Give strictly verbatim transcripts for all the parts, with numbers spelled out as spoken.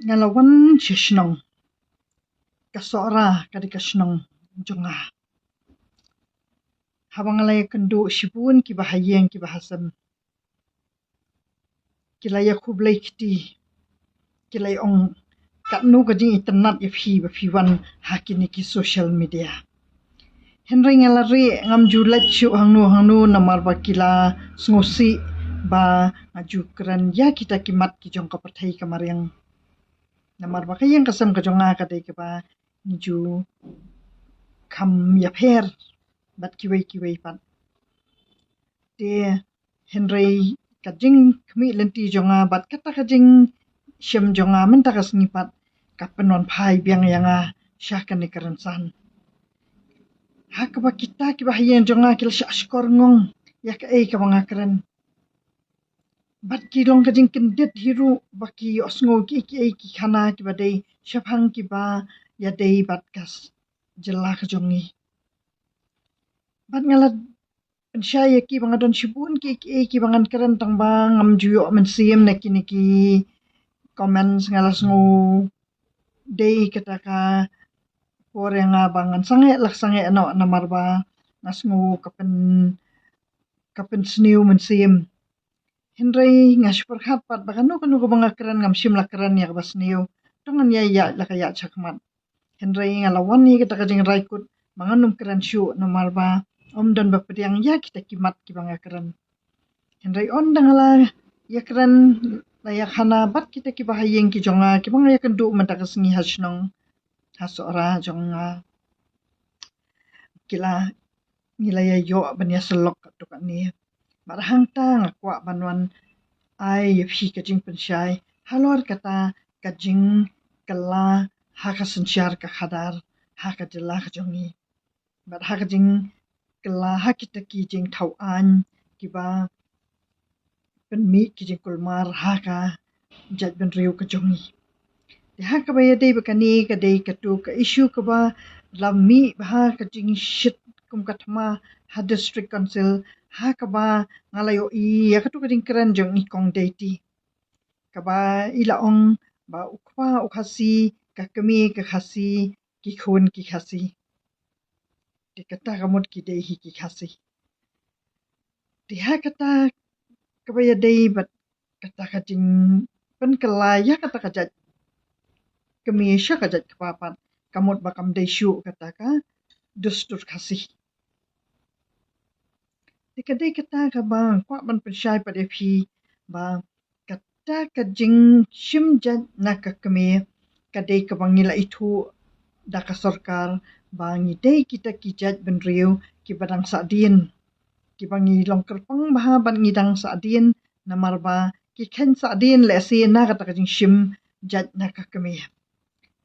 Nga la wan sha shnong. Ka Sohra ka dei ka shnong jong nga. Haba nga la ïakynduh shibun kiba ha ïing kiba ha sem ki la ïakhublei kti, ki la ïa ong, katno ka jingitynnad ïa phi ba phi wan ha kine ki social media. Hynrei nga la rieh, ngam ju leit shuh hangno hangno namar ba ki la sngewsih ba nga ju kren ïa kita ki mat ki jong ka pyrthei ka mariang. Namar ba ka ïing ka sem ka jong nga ka dei kaba ngi ju kham ïapher bad kiwei kiwei pat. Te hynrei ka jingkhmih lynti jong nga bad kata ka jingshem jong nga mynta ka sngi pat ka pynwanphai biang ïa nga sha kane ka rynsan. Ha kaba kita kiba ha ïing jong nga ki la shah shkor ngong ïa kaei kaba nga kren. Bad ki long ka jingkyndit hi ruh ba ki ïohsngew kiei kiei ki khana kiba dei shaphang kiba ïadei bad ka jylla ka jong ngi. Bad nga la pynshai ïa ki ba nga don shibun kiei kiei kiba ngan kren tang ba ngam ju ïoh mynsiem na kine ki comments. Nga la sngew dei kata ka por ïa nga ba ngan sangeh la sangeh noh namar ba nga sngew ka pyn ka pynsniew mynsiem. Hynrei nga shu pyrkhat pat ba kano kano kaba nga kren ngam shym la kren ïa kaba sniew. Tang ngan ïa ïaid la ka ïaid shakhmat. Hynrei nga la wan ïa kata ka jingraikut ba ngan ym kren shuh namar ba ym don ba pdiang ïa kita ki mat kiba nga kren. Hynrei ynda nga la ïa kren la ïa khana bad kita kiba ha ïing ki jong nga kiba nga ïakynduh mynta ka sngi ha shnong ha Sohra jong nga, ki la ngi la ïa ïoh ban ïa sylok katto katne. Bad hangta nga kwah ban wan ai ïa phi ka jingpynshai halor kata ka jingkylla ha ka synshar ka khadar ha ka jylla ka jong ngi. Bad ha ka jingkylla ha kita ki jingthaw aiñ kiba pynmih ki jingkulmar ha ka jaitbynriew ka jong ngi. Te ha kaba ïadei bad kane ka dei katu ka issue kaba la mih bha ha ka jingshit kum ka thma ha District Council ha kaba nga la ïohi ïa katu ka jingkren jong i Kong Deiti kaba i la ong ba u kpa u Khasi, ka kmie ka Khasi, ki khun ki Khasi. Te kata ka mut ki dei hi ki Khasi. Te ha kata kaba ïadei bad kata ka jingpynkylla ïa kata ka jait kmie sha ka jait kpa pat ka mut ba kam dei shuh kata ka dustur Khasi. Te ka dei kata kaba nga kwah ban pynshai pat ïa phi ba kata ka jingshim jait na ka kmie ka dei kaba ngi la ithuh da ka sorkar ba ngi dei kita ki jaitbynriew kiba dang sahdien, kiba ngi long kyrpang bha ban ngi dang sahdien namar ba ki kheiñ sahdien lehse na kata ka jingshim jait na ka kmie.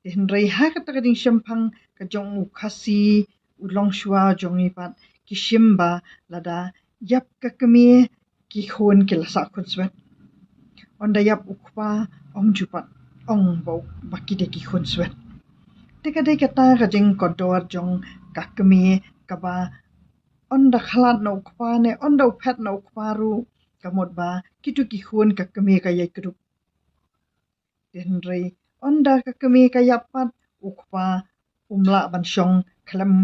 Te hynrei ha kata ka jingshemphang ka jong u Khasi u longshuwa jong ngi pat ki shim ba lada ïap ka kmie ki khun ki la sah khunswet. Ynda ïap u kpa ym ju pat ong ba u, ba ki dei ki khunswet. Te ka dei kata ka jingkordor jong ka kmie kaba ynda khlad na u kpa ne ynda u phet na u kpa ruh ka mut ba kitu ki khun ka kmie ka ïai kdup. Te hynrei ynda ka kmie ka ïap pat u kpa um lah ban shong khlem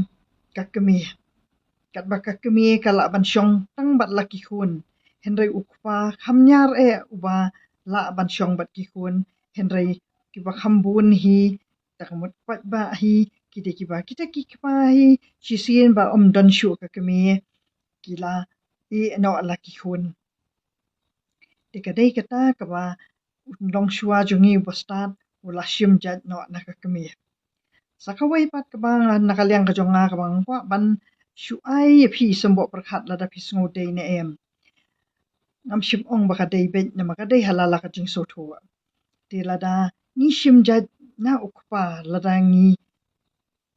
ka kmie. Katba ka kmie ka lah ban shong tang bad la ki khun. Hynrei u kpa kham ñiar eh uba lah ban shong bad ki khun. Hynrei kiba kham bun hi, ta ka mut paidbah hi, ki dei kiba, kita ki kpa hi, shisien ba ym don shuh ka kmie, ki la ïeh noh la ki khun. Te ka dei kata kaba u longshuwa jong ngi uba stad u la shim jait noh na ka kmie. Sa kawei pat kaba nga, na ka liang ka jong nga kaba nga kwah ban shu ai ïa phi i symboh pyrkhat lada phi sngew dei ne em. Ngam shym ong ba ka dei beit namar ka dei ha la la ka jingsngewthuh. Te lada ngi shim jait na u kpa, lada ngi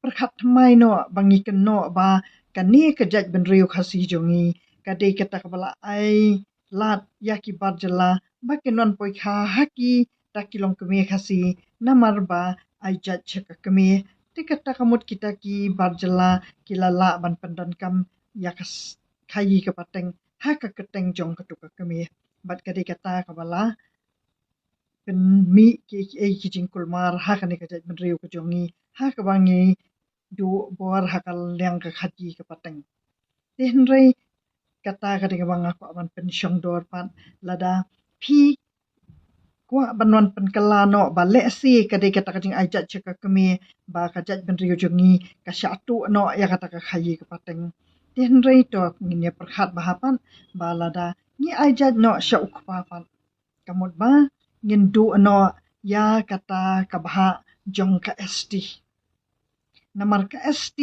pyrkhat thymmai noh ba ngi kynnoh ba kane ka jaitbynriew Khasi jong ngi ka dei kata kaba la ai lad ïa ki bar jylla ba kin wan poi kha ha kita ki longkmie Khasi namar ba ai jait sha ka kmie. Te kata ka mut kita ki bar jylla ki la lah ban pyndonkam ïa ka s-, khaïi ka pateng ha ka kyrteng jong katu ka kmie. Bad ka dei kata kaba la pynmih ki, ki, ki jingkulmar ha kane ka jaitbynriew ka jong ngi, ha kaba ngi duh bor ha ka liang ka khaji ka pateng. Te hynrei kata ka dei kaba nga kwah ban pynshong dor pat, lada phi kwah ban wan pynkylla noh ba lehse ka dei kata ka jingai jait sha ka kmie ba ka jaitbynriew jong ngi ka shah tuh noh ïa kata ka khaji ka pateng. Te hynrei to ngin ïa pyrkhat bha pat ba lada ngi ai jait noh sha u kpa pat, ka mut ba ngin duh noh ïa kata ka bhah jong ka S T. Namar ka S T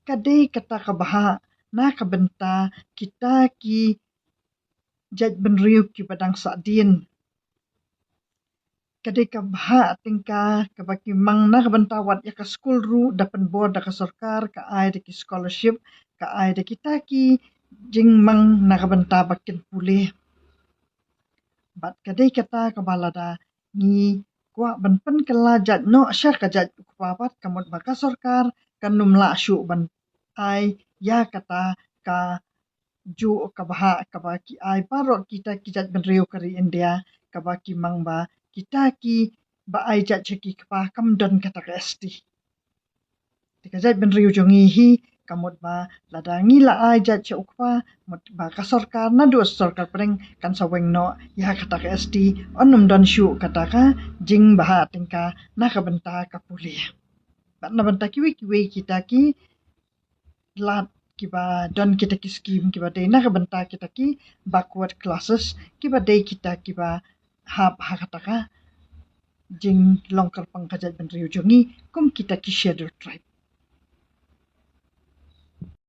ka dei kata ka bhah na ka bynta kita ki jaitbynriew kiba dang sahdien. Ka dei ka bhah tyngka kaba ki mang na ka bynta wat ïa ka skul ruh da pynbor da ka sorkar, ka ai da ki scholarship, ka ai da kita ki jingmang na ka bynta ba kin pule. Bad ka dei kata kaba lada ngi kwah ban pynkylla jait noh sha ka jait u kpa pat, ka mut ba ka sorkar kan ym lah shuh ban ai ïa kata ka juh ka bhah kaba ki ai baroh kita ki jaitbynriew ka ri India, kaba ki mang ba kita kiba ai jait sha ki kpa kam don kata ka S T. Te ka jaitbynriew jong ngi hi, ka mut ba lada ngi la ai jait sha u kpa, mut ba ka sorkar, naduh sorkar pdeng kan sa weng noh ïa kata ka S T, un ym don shuh kata ka jingbhah tyngka na ka bynta ka pule. Bad na bynta kiwei kiwei kita ki lad kiba don kita ki skim kiba dei na ka bynta kita ki backward classes, kiba dei kita kiba hap ha kata ka jinglong kyrpang ka jaitbynriew jong ngi kum kita ki scheduled tribe.